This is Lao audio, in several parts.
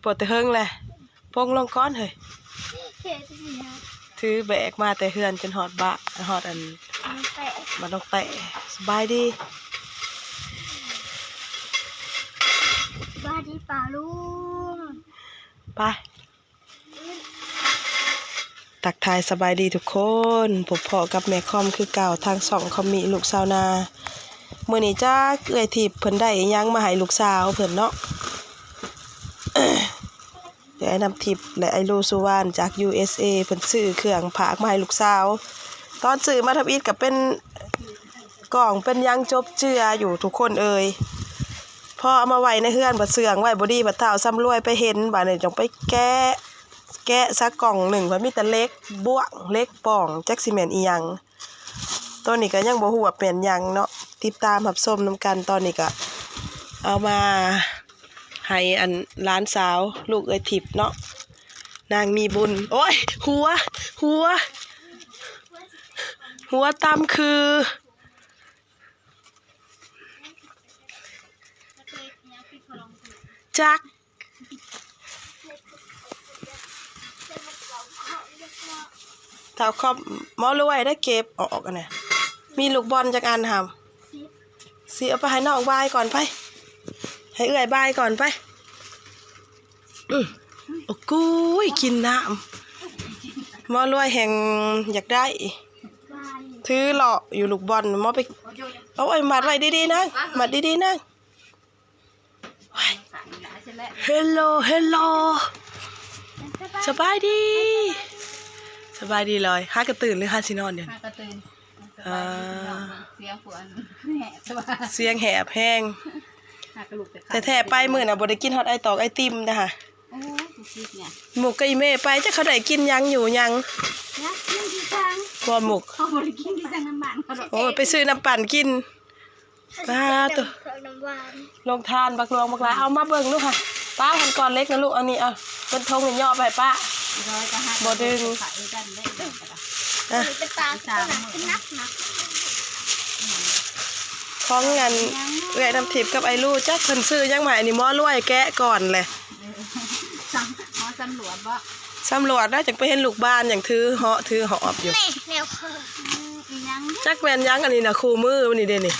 ປວດແຕ່ເຫິງແຫຼະ ປົງລົງກ່ອນເຮີ້ຍ. ຖືແບກມາແຕ່ເຮືອນຈົນຮອດບ້ານ ຮອດອັນ ບ້ານນ້ອງແຕ້. ສະບາຍດີ ສະບາຍດີປ້າລຸງ. ໄປ ທັກທາຍສະບາຍດີທຸກຄົນ ພົບພໍ້ກັບແມ່ຄອມຄືເກົ່າ ທາງຊ່ອງຄອມມິລູກຊາວນາ. ມື້ນີ້ຈັກເອື້ອຍທິບເພິ່ນໄດ້ອີ່ຫຍັງມາໃຫ້ລູກສາວເພິ່ນເນາະ. ເອື້ອຍນ້ຳທິບ ແລະ ອ້າຍລູສຸວານຈາກ ຢູເອສເອ ເພິ່ນຊື້ເຄື່ອງຝາກມາໃຫ້ລູກສາວ. ຕອນຊື້ມາທຳອິດກໍເປັນ ກ້ອງເປັນຫຍັງຈົບເຈື່ອຢູ່ທຸກຄົນເອີຍ. ພໍເອົາມາໄວ້ໃນເຮືອນ ບັດເຊື່ອງໄວ້ບໍ່ດີ ບັດທ້າວສຳລວຍໄປເຫັນ ບາດນີ້ຕ້ອງໄປແກະ ແກະຊະ ກ່ອງໜຶ່ງ ມັນມີແຕ່ເຫຼັກບ້ວງ ເຫຼັກປ່ອງ ຈັກຊິແມ່ນອີ່ຫຍັງ. ໂຕນີ້ກໍຍັງບໍ່ຮູ້ວ່າແມ່ນຫຍັງເນາະ ຕິດຕາມຮັບຊົມນຳກັນ. ຕອນນີ້ກໍເອົາມາໃຫ້ອັນຫຼານສາວ ລູກເອື້ອຍທິບເນາະ ນາງມີບຸນ. ໂອ້ຍ ຫົວ ຫົວ ຫົວຕຳຄື ຈັກ ທ້າວຄອບໝໍລວຍໄດ້ເກັບອອກຫັ້ນນະ. ມີລູກບອນຈັກອັນຫຳ? ຊິເອົາໄປໃຫ້ນ້ອງບາຍກ່ອນໄປ ໃຫ້ເອື້ອຍບາຍກ່ອນໄປ. ອື ໂອ້ກຸຍ ກິນນ້ຳ ໝໍລວຍແຮ່ງຢາກໄດ້ ຖືເລາະຢູ່ລູກບອນ. ໝໍໄປ ເອົາໄວ້ມັດໄວ້ດີໆນາງ ມັດດີໆນາງ. ເຮລໂລ ເຮລໂລ ສະບາຍດີ ສະບາຍດີລອຍ. ຫາກະຕື່ນ ຫຼືຫາຊິນອນດຽວນີ້? ຫາກະຕື່ນ. ອ່າ ສະບາຍດີພີ່ນ້ອງ ເບິ່ງສຽງຜູ້ອັນແຫບແທ້ວ່າ ສຽງແຫບແຮງ. ຫາກະລຸກແຕ່ຄ່ຳ ແທ້ໆໄປມື້ນະບໍ່ໄດ້ກິນຮອດໄອຕອກໄອຕິມເດ້ຫະ. ໂອ້ຍ ຜູ້ຄິດຫຍັງ ໝູກກັບອີ່ແມ່ໄປ ຈັກເຂົາໄດ້ກິນຫຍັງຢູ່ຫຍັງ. ຢາກກິນທີ່ສັງ ບໍ່ໝູກ ເຂົາບໍ່ໄດ້ກິນທີ່ສັງ ນ້ຳມັນເຂົາດອກ. ໂອ້ຍ ໄປຊື້ນ້ຳປັ່ນກິນ. ປາໂຕ ເຄື່ອງນ້ຳຫວານ ໂຮງທານບັກຫຼວງບັກຫຼາຍ. ເອົາມາເບິ່ງລູກຫະ ປ້າຫັ້ນ ກ້ອນເຫຼັກນະລູກ. ອັນນີ້ ເອົາເປັນຖົງນີ້ຍໍໄປໃຫ້ປ້າ ບໍ່ດຶງ. ອ່ະ ຂອງອັນເອື້ອຍນ້ຳທິບກັບໄອລູ ຈັກເພິ່ນຊື້ຫຍັງມາໃຫ້. ອັນນີ້ໝໍລວຍແກະກ່ອນແຫຼະ. ເອີ ສຳ ໝໍສຳຫຼວດບໍ? ສຳຫຼວດນະ ຈັ່ງໄປເຫັນລູກບ້ານຫຍັງຖືເຫາະຖືຫອບຢູ່. ນີ້ແນວ ອືມ ອີຫຍັງ ຈັກແມ່ນຫຍັງ. ອັນນີ້ນະ ຄູ່ມືນີ້ເດ້ນີ້.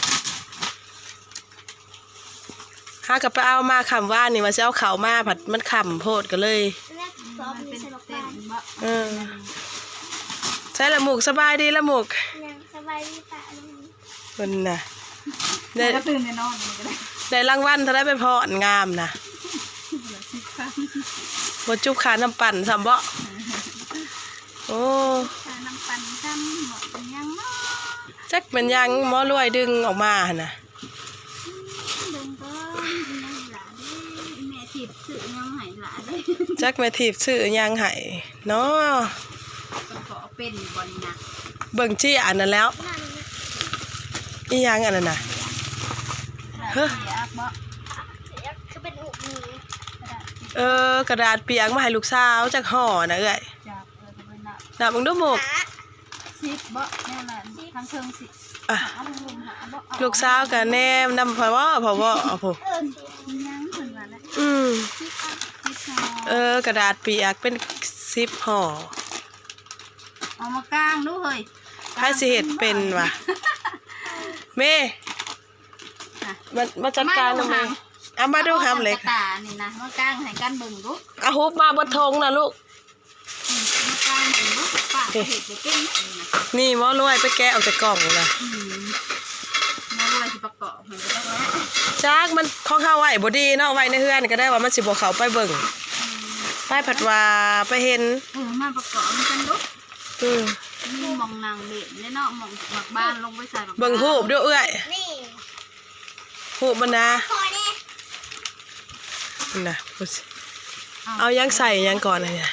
ຫາກໍໄປເອົາມາຄ່ຳວານນີ້ ວ່າຊິເອົາເຂົ້າມາ ພັດມັນຄ່ຳໂພດກໍເລີຍ. ອືມ ມັນເປັນເຕັນບໍ? ເອີ ໃສລະໝູກ? ສະບາຍດີລະໝູກ. ຍັງ ສະບາຍດີປ້າລຸງ. ເພິ່ນນະ ໄດ້ ໄດ້ລາງວັນເທົ່າໃດໄປພ້ອນງາມນະ? ບໍ່ຈຸບຄ່ານ້ຳປັ່ນຊ້ຳບໍ? ໂອ້ ຄ່ານ້ຳປັ່ນຊ້ຳ ບໍ່ເປັນຫຍັງເນາະ. ຈັກແມ່ນຫຍັງ ໝໍລວຍດຶງອອກມາຫັ້ນນະ. ເບິ່ງກ່ອນ ອີ່ຫຍັງຫຼ້າເດ້ ແມ່ທິບຊື້ຫຍັງໃຫ້ຫຼ້າເດ້. ຈັກແມ່ທິບຊື້ຫຍັງໃຫ້ເນາະ. ເພິ່ນກໍເປັນຢູ່ບໍ່ນີ້ນະ ເບິ່ງເຈ້ຍອັນນັ້ນແລ້ວ. ອີ່ຫຍັງອັນນັ້ນນະ? ເຮີ້ຍ ກະດາດປຽກບໍ? ຄືເປັນຮູບໝີ. ເອີ ກະດາດປຽກມາໃຫ້ລູກສາວ ຈັກຫໍ່ນະເອື້ອຍ. ນັບເບິ່ງດູໝູກ. ສິບບໍ? ແນວນັ້ນ ທາງເທິງສິບ. ອ່ະ ລູກສາວກະແນມນຳພໍ່ວໍ ພໍ່ວໍ. ອືມ ເອີ ກະດາດປຽກເປັນສິບຫໍ່. ເອົາມາກາງດູເຮີ້ຍ. ໃຜຊິເຮັດເປັນວະ? ເມ ມາ ມາຈັດການນຳເມ. ເອົາມາດູຫຳເຫຼັກ ກະດາດນີ້ນະ ມາກາງໃຫ້ກັນເບິ່ງດູ. ເອົາຮູບມາເບິດຖົງນະລູກ. ອືມ ມາກາງເບິ່ງດູ ປ້າເຮັດບໍ່ເປັນນະ. ນີ້ໝໍລວຍໄປແກະອອກຈາກກ່ອງນະ. ອືມ ໝໍລວຍຊິປະກອບໃຫ້ກໍຕ້ອງແລ້ວ. ຈັກ ມັນຂອງເຮົາໄວ້ບໍ່ດີເນາະ ໄວ້ໃນເຮືອນກໍໄດ້ວ່າມັນຊິບໍ່ເຂົ້າໄປເບິ່ງ. ອືມ ໄປພັດວ່າໄປເຫັນ. ເອີ ມາປະກອບນຳກັນດູ. ອືມ ມີໝ່ອງນັ່ງເຫຼັ້ນເດ້ເນາະ ໝ່ອງໝາກບານລົງໄປໃສ່ໝາກບານ. ເບິ່ງຮູບດູເອື້ອຍ ນີ້ ຮູບມັນນະ ນີ້ນະ. ເອົາຫຍັງໃສ່ຫຍັງກ່ອນອັນນີ້ນະ?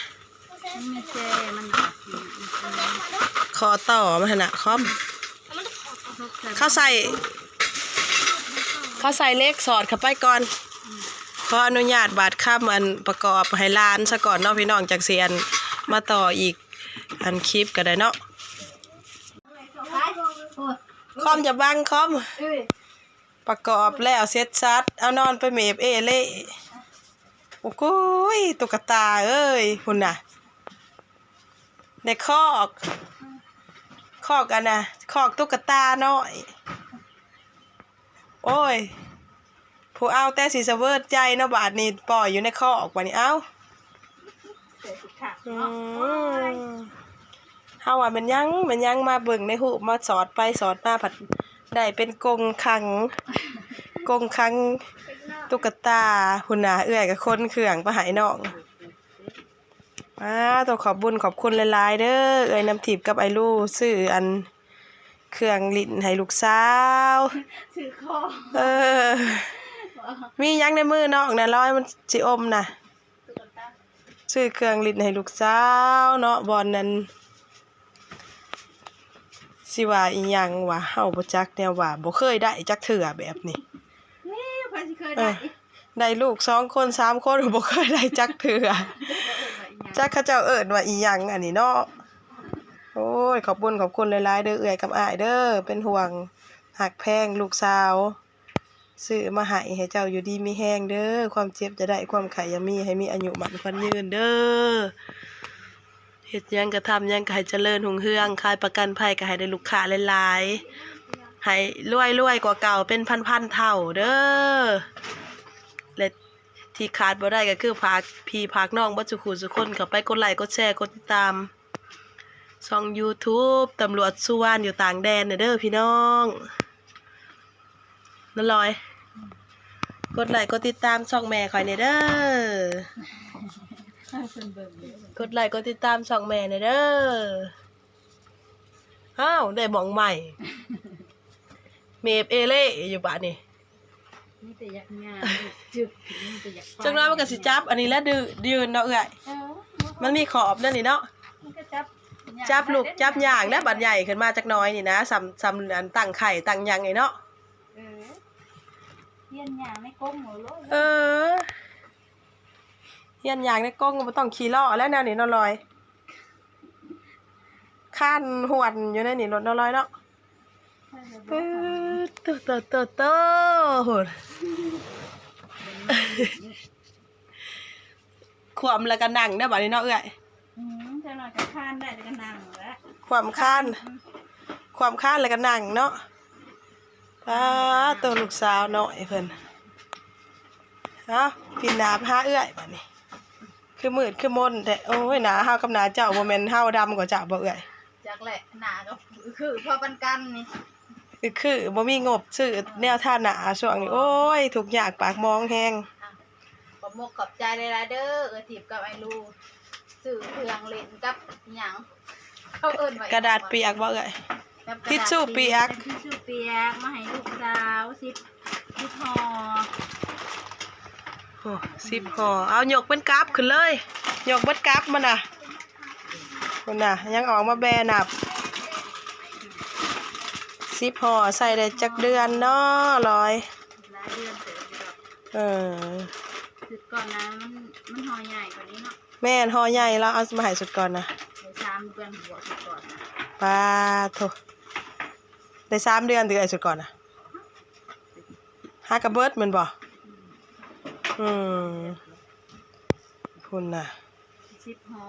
ມີແຈມັນນະ ຂໍ້ຕໍ່ມັນຫັ້ນນະ ຄອມ. ເຂົາໃສ່ ເຂົາໃສ່ເຫຼັກສອດເຂົ້າໄປກ່ອນ. ອືມ ຂໍອະນຸຍາດບາດຄຳ ອັນ ປະກອບໃຫ້ຫຼານສາກ່ອນເນາະພີ່ນ້ອງ ຈັ່ງຊິ ອັນ ມາຕໍ່ອີກ ອັນ ຄລິບກໍໄດ້ເນາະ. ຄອມ ຢ່າບັງຄອມ. ປະກອບແລ້ວເສັດສັດ ເອົານອນໄປເມບເອເລ. ໂອ້ຍ ຕຸກກະຕາເອີຍ ພຸ້ນນະ ໃນຄອກ ຄອກອັນນະ ຄອກຕຸກກະຕານ້ອຍ. ໂອ້ຍ ຜູ້ເອົາແຕ່ຊິສະເວີດໃຈເນາະ ບາດນີ້ປ່ອຍຢູ່ໃນຄອກ ບາດນີ້ເອົາ. ອືມ ເຮົາວ່າແມ່ນຫຍັງ ແມ່ນຫຍັງ ມາເບິ່ງໃນຮູບ ມາສອດໄປສອດມາ ພັດໄດ້ເປັນກົງຂັງ ກົງຂັງຕຸກກະຕາ. ພຸ້ນນະ ເອື້ອຍກໍຂົນເຄື່ອງໄປໃຫ້ນ້ອງ. ອ້າ ຕ້ອງຂອບບຸນຂອບຄຸນຫຼາຍໆເດີ ເອື້ອຍນ້ຳທິບກັບອ້າຍລູ ຊື້ອັນ ເຄື່ອງຫຼິ້ນໃຫ້ລູກສາວ ຊື້ຂອງ ເອີ ມີຫຍັງໃນມືນ້ອງນະ ລອຍ ມັນຊິອົມນະ ຊື້ເຄື່ອງຫຼິ້ນໃຫ້ລູກສາວເນາະ ບ່ອນນັ້ນ ຊິວ່າອີ່ຫຍັງວະ ເຮົາບໍ່ຈັກແນວວ່າ ບໍ່ເຄີຍໄດ້ຈັກເທື່ອແບບນີ້. ເອີ ໃຜຊິເຄີຍໄດ້ ໄດ້ລູກສອງຄົນສາມຄົນ ບໍ່ເຄີຍໄດ້ຈັກເທື່ອ ຈັກເຂົາເຈົ້າເອີ້ນວ່າອີ່ຫຍັງອັນນີ້ເນາະ. ໂອ້ຍ ຂອບບຸນຂອບຄຸນຫຼາຍໆເດີ ເອື້ອຍກັບອ້າຍເດີ ເປັນຫ່ວງຮັກແພງລູກສາວ ຊື້ມາໃຫ້ ໃຫ້ເຈົ້າຢູ່ດີມີແຮງເດີ ຄວາມເຈັບຢ່າໄດ້ ຄວາມໄຂ້ຢ່າມີ ໃຫ້ມີອາຍຸໝັ້ນຂວັນຍືນເດີ. ເຮັດຫຍັງກໍທຳຫຍັງກໍໃຫ້ຈະເລີນຮຸ່ງເຮືອງ ຂາຍປະກັນໄພກໍໃຫ້ໄດ້ລູກຄ້າຫຼາຍໆ ໃຫ້ລວຍໆກວ່າເກົ່າເປັນພັນໆເທົ່າເດີ. ແລະທີ່ຂາດບໍ່ໄດ້ກໍຄືຝາກພີ່ຝາກນ້ອງເບິດສູ່ຄູ່ສູ່ຄົນ ເຂົ້າໄປກົດໄລກົດແຊກົດຕິດຕາມຊ່ອງຢູທູບຕຳຫຼວດສຸວານຢູ່ຕ່າງແດນເດີພີ່ນ້ອງ. ນ້ອງລອຍ ກົດໄລກົດຕິດຕາມຊ່ອງແມ່ຂ້ອຍແດ່ເດີ ກົດໄລກົດຕິດຕາມຊ່ອງແມ່ແດ່ເດີ. ອ້າວ ໄດ້ໝ່ອງໃໝ່ ເມບເອເລ່ຢູ່ບາດນີ້ ມີແຕ່ຢາກຍ່າງ ຈຶກ ມີແຕ່ຢາກໄປ ຈັກໜ້ອຍມັນກໍຊິຈັບອັນນີ້ແຫຼະ ດືນເນາະເອື້ອຍ ເອີ ມັນມີຂອບແນວນີ້ເນາະ ມັນກໍຈັບ ຈັບລູກຈັບຍ່າງແລ້ວ ບັດໃຫຍ່ຂຶ້ນມາຈັກໜ້ອຍນີ້ນະ ສ່ຳ ສ່ຳອັນຕັ້ງໄຂ່ຕັ້ງຫຍັງນີ້ເນາະ. ເອີ ຮຽນຍ່າງໃນກົງເອົາໂລດ ເອີ ຮຽນຍ່າງໃນກົງກໍບໍ່ຕ້ອງຂີ່ລໍ້ແລ້ວແນວນີ້ເນາະລອຍ ຄານຫວນຢູ່ໃນນີ້ໂລດເນາະລອຍເນາະ. ປຶດ ໂຕ ໂຕ ໂຕ ໂຕ ພຸ້ນ ຂວ້ຳແລ້ວກໍນັ່ງເດີບາດນີ້ເນາະເອື້ອຍ. ອືມ ຈັກໜ້ອຍກໍຄານໄດ້ ແລ້ວກໍນັ່ງແຫຼະ ຂວ້ຳຄານ ອືມ ຂວ້ຳຄານແລ້ວກໍນັ່ງເນາະ. ປາດໂຕ ລູກສາວນ້ອຍເພິ່ນ. ເອົ້າ ປິ່ນໜ້າໄປຫາເອື້ອຍບາດນີ້ ຄືມືດຄືມົນແທ້. ໂອ້ຍ ໜ້າເຮົາກັບໜ້າເຈົ້າ ບໍ່ແມ່ນເຮົາດຳກວ່າເຈົ້າບໍ່ເອື້ອຍ? ຈັກແຫຼະ ໜ້າກໍຄືພໍປານກັນນີ້ ຄືບໍ່ມີງົບຊື້ແນວທາໜ້າຊ່ວງນີ້. ໂອ້ຍ ທຸກຍາກປາກໝອງແຮງ. ອ່ະ ຂອບມົກຂອບໃຈຫຼາຍໆເດີ ເອື້ອຍທິບກັບອ້າຍລູ ຊື້ເຄື່ອງຫຼິ້ນກັບຫຍັງ ເຂົາເອີ້ນວ່າ ກະດາດປຽກບໍ່ເອື້ອຍ? ກັບກະດາດ ທິດຊູປຽກ ທິດຊູປຽກມາໃຫ້ລູກສາວ ສິບ ສິບຫໍ່. ໂອ້ ສິບຫໍ່ ເອົາ ຍົກເປັນກັບຂຶ້ນເລີຍ ຍົກເບິດກັບມັນນະ. ພຸ້ນນະ ຍັງອອກມາແບນັບ ສິບຫໍ່ ໃສ່ໄດ້ຈັກເດືອນເນາະລອຍ? ຫຼາຍເດືອນເຕີບຢູ່ດອກ. ເອີ ຊຸດກ່ອນນະ ມັນ ມັນຫໍ່ໃຫຍ່ກວ່ານີ້ເນາະ. ແມ່ນ ຫໍ່ໃຫຍ່ ລາວເອົາມາໃຫ້ຊຸດກ່ອນນະ ໄດ້ສາມເດືອນບວກ ຊຸດກ່ອນນະ. ປາໂທ້ ໄດ້ສາມເດືອນຕິ ເອື້ອຍ ຊຸດກ່ອນນະ ຫາກະເບິດແມ່ນບໍ່? ອືມ ພຸ້ນນະ ສິບຫໍ່.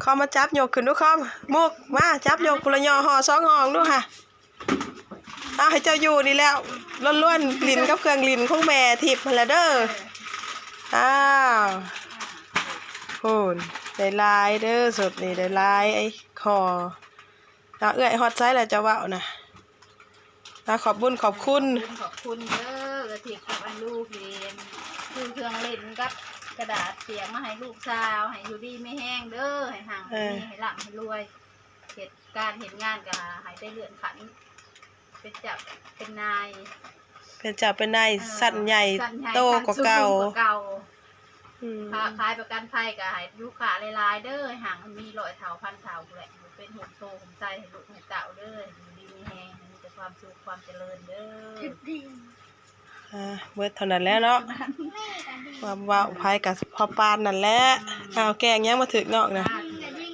ຄອມ ມາຈັບຍົກຂຶ້ນດູຄອມ ມຸກ ມາຈັບຍົກພຸ້ນລະ ຍໍຫໍ່ສອງຫໍ່ດູຫາ. ເອົາ ໃຫ້ເຈົ້າຢູ່ນີ້ແຫຼະ ລ້ວນໆ ຫຼິ້ນກັບເຄື່ອງຫຼິ້ນຂອງແມ່ທິບຫັ້ນແຫຼະເດີ. ອ້າວ ພຸ້ນ ໄດ້ຫຼາຍເດີ ຊຸດນີ້ໄດ້ຫຼາຍ ຂໍ ເອົາ ເອື້ອຍ ຮອດໃສແລ້ວເຈົ້າເວົ້ານະ? ອ່າ ຂອບບຸນຂອບຄຸນ ຂອບຄຸນເດີ ກະທິບກັບອັນລູກເຫັນ ຊື້ເຄື່ອງຫຼິ້ນກັບກະດາດປຽກມາໃຫ້ລູກສາວ ໃຫ້ຢູ່ດີມີແຮງເດີ ໃຫ້ຮັ່ງ ເອີ ໃຫ້ມີ ໃຫ້ລ່ຳໃຫ້ລວຍ ເຮັດການເຮັດງານກະໃຫ້ໄດ້ເລື່ອນຂັ້ນ ເປັນເຈົ້າເປັນນາຍ ເປັນເຈົ້າເປັນນາຍ ເອີ ຊັ້ນໃຫຍ່ ຊັ້ນໃຫຍ່ ໂຕກວ່າເກົ່າ ຂັ້ນສູງກວ່າເກົ່າ. ອືມ ຄ້າຂາຍປະກັນໄພກໍໃຫ້ລູກຄ້າຫຼາຍໆເດີ ໃຫ້ຮັ່ງມີຮ້ອຍເທົ່າພັນເທົ່າພຸ້ນແຫຼະ ໃຫ້ເປັນຮົ່ມໂພຮົ່ມໄຊໃຫ້ລູກໃຫ້ເຕົ້າເດີ ຢູ່ດີມີແຮງ ໃຫ້ມີແຕ່ຄວາມສຸກຄວາມຈະເລີນເດີ. ອ່າ ເບິດເທົ່ານັ້ນແຫຼະເນາະ ເວົ້າ ເວົ້າໃຜກໍພໍປານນັ້ນແຫຼະ. ອືມ ອ້າວ ແກງຫຍັງມາຖືກນ້ອງນະ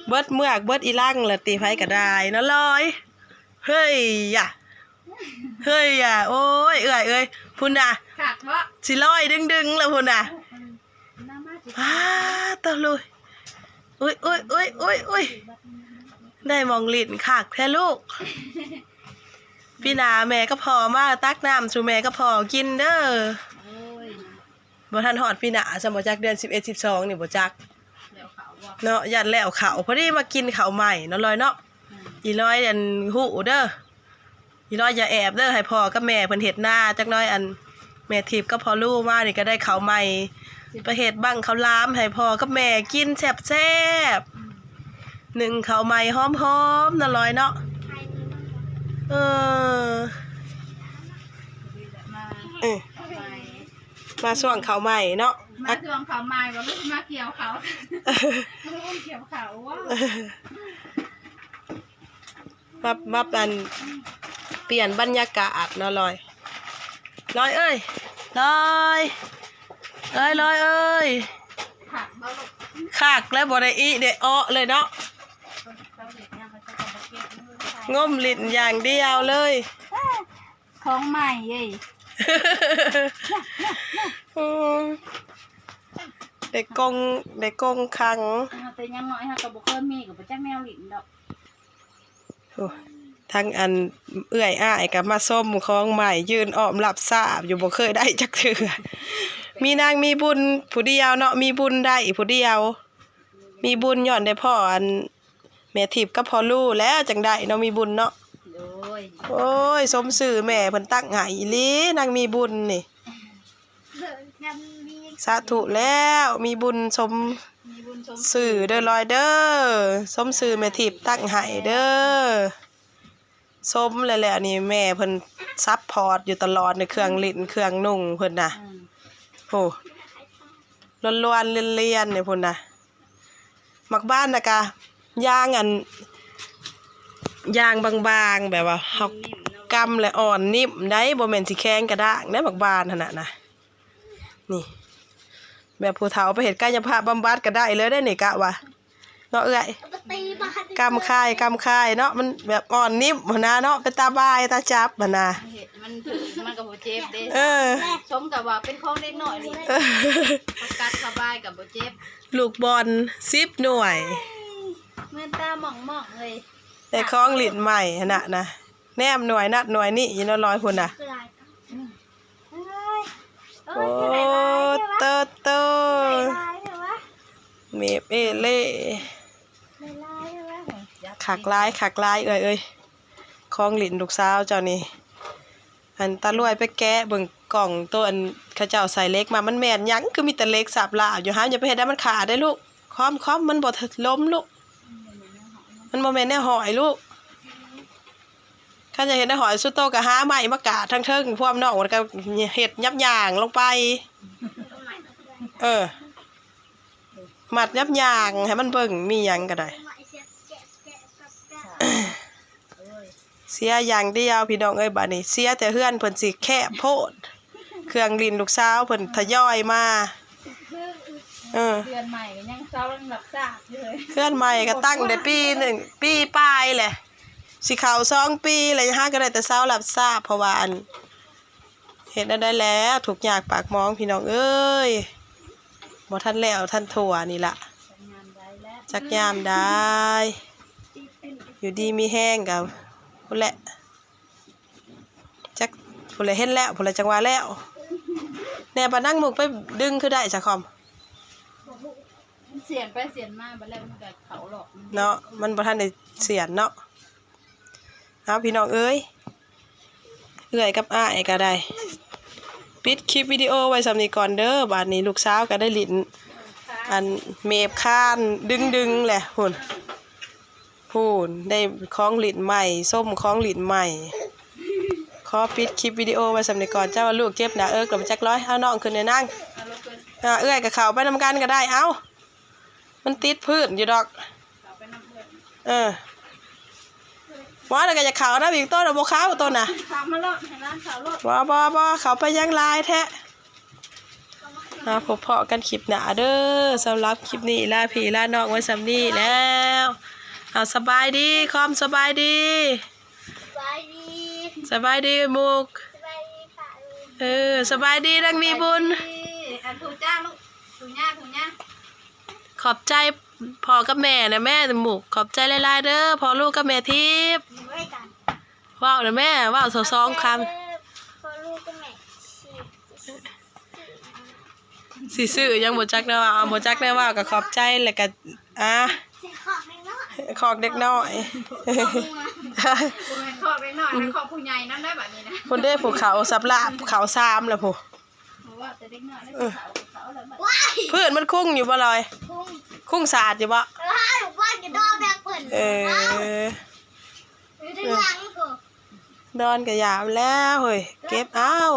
ເບິດເມືອກເບິດອີ່ຫຼັງລະຕິ ໃຜກໍໄດ້ເນາະລອຍ. ເຮີ້ຍຢາ ເຮີ້ຍຢາ ໂອ້ຍ ເອື້ອຍເອີຍ ພຸ້ນນະ ຄັກເນາະ ຊິລອຍດຶງໆແລ້ວພຸ້ນນະ. ອືມ ມາ ມາ ປາດໂຕ ລຸຍ ອຸ້ຍ ອຸ້ຍ ອຸ້ຍ ອຸ້ຍ ອຸ້ຍ ໄດ້ໝ່ອງຫຼິ້ນຄັກແທ້ລູກ. ປີໜ້າແມ່ກັບພໍ່ມາຕັກນ້ຳສູ່ແມ່ກັບພໍ່ກິນເດີ. ໂອ້ຍ ບໍ່ທັນຮອດປີໜ້າຊ້ຳ ບໍ່ຈັກເດືອນສິບເອັດ ສິບສອງນີ້ບໍ່ຈັກ ແລ້ວເຂົ້າບໍ່ ເນາະ ຢ້ານແລ້ວເຂົ້າ. ພໍດີມາກິນເຂົ້າໃໝ່ເນາະ ລອຍເນາະ. ອືມ ອີລອຍອັນຮູ້ເດີ ອີລອຍຢ່າແອບເດີ ໃຫ້ພໍ່ກັບແມ່ເພິ່ນເຮັດນາຈັກໜ້ອຍ. ອັນແມ່ທິບກັບພໍ່ລູມານີ້ກໍໄດ້ເຂົ້າໃໝ່ ໄປເຮັດບັ້ງເຂົ້າຫຼາມໃຫ້ພໍ່ກັບແມ່ກິນແຊບໆ. ອືມ ໜຶ້ງເຂົ້າໃໝ່ຫອມໆ ນະລອຍເນາະ. ເອີ ມາ ເອີ ເຂົ້າໃໝ່ ມາຊ່ວງເຂົ້າໃໝ່ເນາະ ມາຊ່ວງເຂົ້າໃໝ່ ບໍ່ຮູ້ຊິມາກ່ຽວເຂົ້າ ມາຮ່ວມກ່ຽວເຂົ້າ. ມາ ມາ ອັນ ປ່ຽນບັນຍາກາດເນາະ ລອຍ ລອຍເອີຍ ລອຍເອີຍ ລອຍເອີຍ. ຄັກບໍ່ລູກ ຄັກແລ້ວ ບໍ່ໄດ້ອີແດ້ເອາະເລີຍເນາະ ງົມຫຼິ້ນຢ່າງດຽວເລີຍ. ຂອງໃໝ່ເອີຍ ອືມ ໄດ້ກົງ ໄດ້ກົງຄັງ ເຮົາແຕ່ຍັງນ້ອຍເຮົາກໍບໍ່ເຄີຍມີ ກໍບໍ່ຈັກແນວຫຼິ້ນດອກ. ໂອ້ ທັງອັນເອື້ອຍອ້າຍກໍມາຊົມຂອງໃໝ່ ຢືນອ້ອມຮັບຊາບຢູ່ ບໍ່ເຄີຍໄດ້ຈັກເທື່ອ. ມີນາງມີບຸນຜູ້ດຽວເນາະ ມີບຸນໄດ້ຜູ້ດຽວ ມີບຸນຍ້ອນໄດ້ພໍ້ອັນ ແມ່ທິບກັບພໍ່ລູແລ້ວຈັ່ງໄດ້ເນາະ ມີບຸນເນາະ. ໂດຍ ໂອ້ຍ ສົມຊື່ແມ່ເພິ່ນຕັ້ງໃຫ້ອີ່ຫຼີ ນາງມີບຸນນີ້. ສາທຸແລ້ວ ມີບຸນສົມ ມີບຸນສົມຊື່ເດີລອຍເດີ ສົມຊື່ແມ່ທິບຕັ້ງໃຫ້ເດີ. ສົມແລ້ວ ແລ້ວນີ້ແມ່ເພິ່ນຊັບພອດຢູ່ຕະຫຼອດໃນເຄື່ອງຫຼິ້ນເຄື່ອງນຸ່ງເພິ່ນນະ. ອືມ ໂອ້ ລ້ວນໆລຽນໆນີ້ພຸ້ນນະ. ໝາກບານນະກະ ຢາງອັນ ຢາງບາງໆ ແບບວ່າເຮົາກຳແລ້ວອ່ອນນິ້ມໄດ໋ ບໍ່ແມ່ນຊິແຂງກະດ້າງເດ້ໝາກບານຫັ້ນນະນະ. ນີ້ ແບບຜູ້ເຖົ້າໄປເຮັດກາຍະພາບບຳບັດກະໄດ້ເລີຍເດ້ນີ້ ກະວ່າເນາະເອື້ອຍ. ກຳຄາຍ ກຳຄາຍເນາະ ມັນແບບອ່ອນນິ້ມຫັ້ນນະເນາະ ເປັນຕາບາຍຕາຈັບຫັ້ນນະ. ມັນຖືກ ມັນກໍບໍ່ເຈັບເດ້. ເອີ ສົມກັບວ່າເປັນຂອງເດັກນ້ອຍນີ້ ເອີ ເຂົາກັດເຂົາບາຍກໍບໍ່ເຈັບ. ລູກບອນສິບໜ່ວຍ ແມ່ນຕາໝ້ອງໆເລີຍ. ແຕ່ຂອງຫຼິ້ນໃໝ່ຫັ້ນນະນະ ແນມໜ່ວຍນັ້ນໜ່ວຍນີ້ຢູ່ເນາະ ລອຍພຸ້ນນະ. ໂອ້ ເຕີດໂຕ ເມບເອເລ່ ຄັກຫຼາຍ ຄັກຫຼາຍເອື້ອຍເອີຍ. ຂອງຫຼິ້ນລູກສາວເຈົ້ານີ້ ອັນຕາລວຍໄປແກະເບິ່ງກ່ອງໂຕ ອັນເຂົາເຈົ້າໃສ່ເຫຼັກມາ ມັນແມ່ນຫຍັງ ຄືມີແຕ່ເຫຼັກສາບລາວຢູ່. ຫາ ຢ່າໄປເຮັດໃຫ້ມັນຂາດເດ້ລູກ ຄອມ ຄອມ ມັນບໍ່ລົມລູກ ມັນບໍ່ແມ່ນແນວຫ້ອຍລູກ. ຄັນຢາກເຮັດແນວຫ້ອຍສຸດໂຕ່ກໍຫາໄມ້ມາກາດທາງເທິງ ພວມນ້ອງມັນກໍເຮັດຫຍັບຍ່າງລົງໄປ. ເອີ ມັດຫຍັບຍ່າງໃຫ້ມັນເບິ່ງ ມີຫຍັງກໍໄດ້. ເສຍຢ່າງດຽວພີ່ນ້ອງເອີຍ ບາດນີ້ເສຍແຕ່ເຮືອນເພິ່ນຊິແຄບໂພດ. ເຄື່ອງຫຼິ້ນລູກສາວເພິ່ນທະຍອຍມາ. ເອີ ເຮືອນໃໝ່ກໍຍັງເຊົາຮັບຊາບຢູ່ເລີຍ. ເຮືອນໃໝ່ກໍຕັ້ງໄດ້ປີໜຶ່ງ ປີປາຍແຫຼະ ຊິເຂົ້າສອງປີແລ້ວ ຫາກໍໄດ້ແຕ່ເຊົາຮັບຊາບ ເພາະວ່າອັນ ເຮັດແນວໃດແລ້ວ ທຸກຍາກປາກໝອງພີ່ນ້ອງເອີຍ ບໍ່ທັນແລ້ວທັນທົ່ວນີ້ລະ. ຈັກຍາມໃດ ຢູ່ດີມີແຮງກໍພຸ້ນແຫຼະ ຈັກ ພຸ້ນແຫຼະ ເຫັນແລ້ວ ພຸ້ນແຫຼະ ຈັ່ງວ່າແລ້ວ. ແນ່ ປານນາງມຸກໄປດຶງຄືໄດ້ສະຄອມ ມັນສຽນໄປສຽນມາ ບັດແລ້ວມັນກໍເຂົ້າລອກເນາະ ມັນບໍ່ທັນໄດ້ສຽນເນາະ. ເອົາ ພີ່ນ້ອງເອີຍ ເອື້ອຍກັບອ້າຍກໍໄດ້ປິດຄລິບວິດີໂອໄວ້ສ່ຳນີ້ກ່ອນເດີ. ບາດນີ້ລູກສາວກໍໄດ້ຫຼິ້ນອັນເມບຄານດຶງໆແຫຼະ ພຸ້ນ ພຸ້ນ ໄດ້ຂອງຫຼິ້ນໃໝ່ ຊົມຂອງຫຼິ້ນໃໝ່. ຂໍປິດຄລິບວິດີໂອໄວ້ສ່ຳນີ້ກ່ອນ. ເຈົ້າວ່າລູກເຈັບໜ້າເອິກແລ້ວບໍ່ຈັກລອຍ. ເອົານ້ອງຂຶ້ນແດ່ນາງ. ເອົາ ເອື້ອຍກໍເຂົ້າໄປນຳກັນກໍໄດ້. ເອົາ ມັນຕິດພື້ນຢູ່ດອກ. ເອີ ບໍ່ ແລ້ວກໍຢາກເຂົ້ານຳອີກ ໂຕນະບໍ່ເຂົ້າ ໂຕນະ. ເຂົ້າມາໂລດ ໃຫ້ຫຼານເຂົ້າໂລດ. ບໍ່ ບໍ່ ບໍ່ ເຂົ້າໄປຫຍັງຫຼາຍແທ້. ເຮົາພົບພໍ້ກັນຄລິບໜ້າເດີ. ສຳລັບຄລິບນີ້ລາພີ່ລານ້ອງໄວ້ສ່ຳນີ້ແລ້ວ. ເອົາ ສະບາຍດີ ຄອມ ສະບາຍດີ. ສະບາຍດີ ສະບາຍດີໝູກ. ສະບາຍດີປ້າລຸງ. ເອີ ສະບາຍດີນາງມີບຸນ. ສະບາຍດີ. ອັນ ທຸຈ້າລູກ ທຸຍ່າ ທຸຍ່າ. ຂອບໃຈພໍ່ກັບແມ່ນະແມ່ໝູກ ຂອບໃຈຫຼາຍໆເດີພໍ່ລູກກັບແມ່ທິບ. ເວົ້ານະແມ່ ເວົ້າສອງຄຳ. ຊິຊື້ຫຍັງບໍ່ຈັກແນວເວົ້າ ບໍ່ຈັກແນວເວົ້າກໍຂອບໃຈ ແລ້ວກໍ ອ່າ ຂອກເດັກນ້ອຍ ບໍ່ແມ່ນຂອກເດັກນ້ອຍ ມັນຂອກຜູ້ໃຫຍ່ນຳໄດ້ບັດນີ້ນະ. ພຸ້ນເດ້ ຜູ້ເຂົາສັບລາບ ເຂົາສາມແລ້ວພຸ້ນ. ເວົ້າແຕ່ເດັກນ້ອຍ ເອີ ເຂົາ ເຂົາແລ້ວບັດ ພື້ນມັນຄຸງຢູ່ບໍ່ລອຍ? ຄຸງ ຄຸງສາດຢູ່ບໍ່? ເອີ ຢູ່ທາງຫຼັງພຸ້ນ ດອນກໍຢາມແລ້ວເຮີ້ຍ ເກັບເອົາ.